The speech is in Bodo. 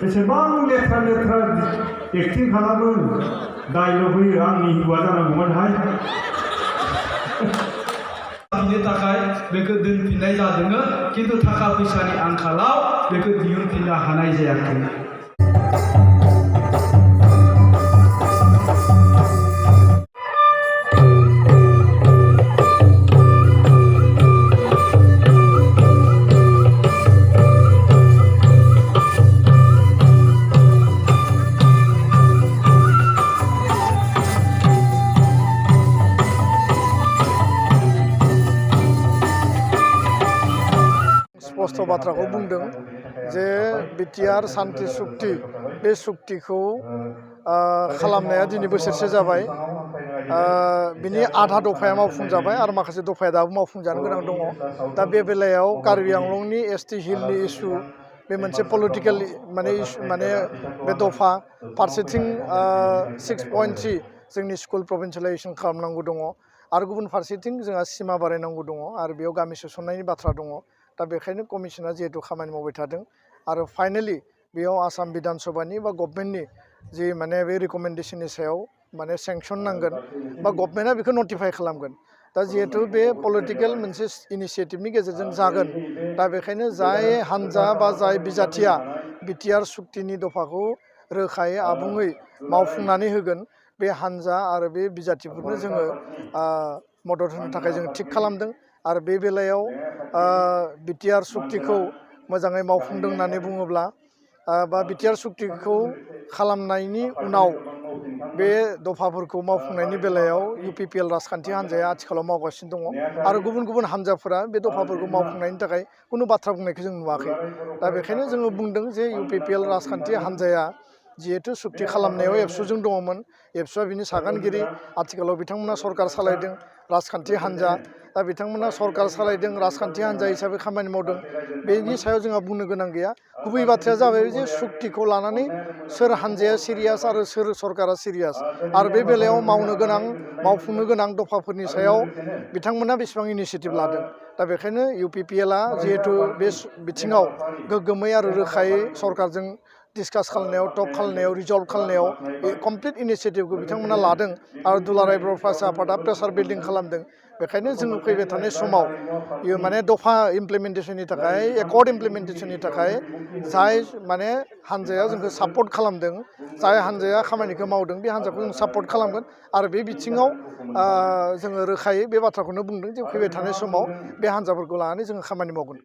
एसेबां लेथ्रा लेथ्रा एक्टिं खालामो डायलग होयो आंनि हिउआ जानांगौमोनहाय बिनि थाखाय बेखौ दोनफिननाय जादों किन्तु थाखा फैसानि आंखालाव बेखौ दिहुनफिननो हानाय जायाखै स्पष्ट बाथ्राखौ बुंदों जे बिटिआर शान्ति सुक्ति बे सुक्तिखौ खालामनाया दिनै बोसोरसे जाबाय बिनि आधा दफाया मावफुंजाबाय आरो माखासे दफाया दाबो मावफुंजानो गोनां दङ दा बे बेलायाव कार्बि आंलंनि एसटि हिलनि इस्यु बे मोनसे पलिटिकेल माने बे दफा फारसेथिं 6.3 जोंनि स्कुल प्रभिन्सियेलाइजेसन खालामनांगौ दङ आरो गुबुन फारसेथिं जोंहा सिमा बारायनांगौ दङ आरो बेयाव गामि सोसननायनि बाथ्रा दङ दा बेखायनो कमिसना जिहेतु खामानि मावबाय थादों आरो फाइनालि बेयाव आसाम बिधान सभानि बा गभर्नमेन्टनि जि माने बे रिकमेन्डेसननि सायाव माने सेंसन नांगोन बा गभर्नमेन्टआ बेखौ नटिफाइ खालामगोन दा जिहेतु बे पलिटिकेल मोनसे इनिसिएटिभनि गेजेरजों जागोन दा बेखायनो जाय हान्जा बा जाय बिजाथिया बिटिआर सुक्तिनि दफाखौ रोखायै आबुङै मावफुंनानै होगोन बे हान्जा आरो बे बिजाथिफोरनो जोङो मदद होनो थाखाय जों थिग खालामदों आरो बे बेलायाव बिटिआर सुक्तिखौ मोजाङै मावफुंदों होननानै बुङोब्ला बा बिटिआर सुक्तिखौ खालामनायनि उनाव बे दफाफोरखौ मावफुंनायनि बेलायाव इउपिपिएल राजखान्थि हान्जाया आथिखालाव मावगासिनो दङ आरो गुबुन गुबुन हान्जाफोरा बे दफाफोरखौ मावफुंनायनि थाखाय खुनु बाथ्रा बुंनायखौ जों नुवाखै दा बेखायनो जोङो बुंदों जे इउपिपिएल राजखान्थि हान्जाया जिहेतु सुक्ति खालामनायाव एबसुजों दङमोन एबसुआ बिनि सागानगिरि आथिखालाव बिथांमोना सरकार सालायदों राजखान्थि हान्जा दा बिथांमोना सरकार सालायदों राजखान्थि हान्जा हिसाबै खामानि मावदों बेनि सायाव जोंहा बुंनो गोनां गैया गुबै बाथ्राया जाबाय जे सुक्तिखौ लानानै सोर हान्जाया सिरियास आरो सोर सरकारा सिरियास आरो बे बेलायाव मावफुंनो गोनां दफाफोरनि सायाव बिथांमोना बेसेबां इनिसियेटिभ लादों दा बेखायनो इउपिपिएलआ जिहेतु बे बिथिङाव गोग्गोमै आरो रोखायै सरकारजों डिसकास खालामनायाव टक खालामनायाव रिजल्भ खालामनायाव कमप्लिट इनिसियेटिभखौ बिथांमोना लादों आरो दुलाराय बर' फरायसा आफादा प्रेसार बिल्डिं खालामदों बेखायनो जोङो फैबाय थानाय समाव माने दफा इमप्लिमेन्टेसननि थाखाय एकर्ड इमप्लिमेन्टेसननि थाखाय जाय माने हान्जाया जोंखौ सापर्ट खालामदों जाय हान्जाया खामानिखौ मावदों बे हान्जाखौ जों सापर्ट खालामगोन आरो बे बिथिङाव जोङो रोखायै बे बाथ्राखौनो बुंदों जे फैबाय थानाय समाव बे हान्जाफोरखौ लानानै जोङो खामानि मावगोन